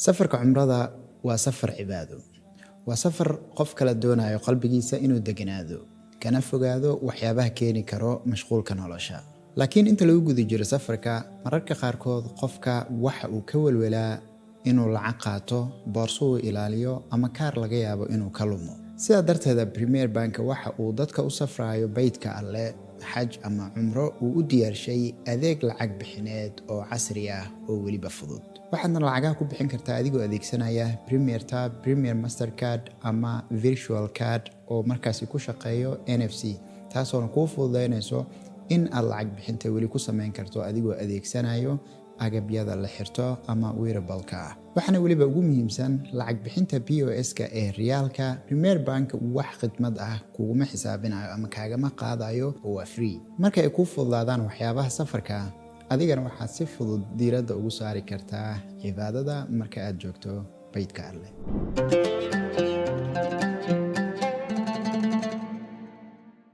Safarka cumrada waa safar cibaado. Waa safar qof kala doonayo qalbigiisa inuu deganaado, kana fogaado waxyaabaha keeni karo mashquulka nolosha. Laakiin inta lagu guda jiro safarka, mararka qaarkood qofka waxa uu ka welwelaa inuu lacag qaato, boorso uu ilaaliyo ama kaar laga yaabo inuu ka lumo. Sidaa darteeda, Premier Bank waxa uu dadka u safrayo beydka Alle, xaj ama cumro, uu u diyaarshay adeeg lacag bixineed oo casri ah oo weliba fudud. Waxaadna lacagaha ku bixin kartaa adigoo adeegsanaya Premier Tap, Premier Mastercard ama virtual card oo markaasi ku shaqeeyo NFC, taasoona kuu fududeynayso in aad lacag bixinta weli ku sameyn karto adigoo adeegsanayo agabyada la xirto ama wearable-ka ah. Waxaana weliba ugu muhiimsan lacag bixinta POS-ka ee riyaalka, Premier Bank wax khidmad ah kuguma xisaabinayo ama kaagama qaadayo oo waa free. Marka ay kuu fududaadaan waxyaabaha safarka, adigana waxaad si fudud diiradda ugu saari kartaa cibaadada marka aad joogto beydka Alleh.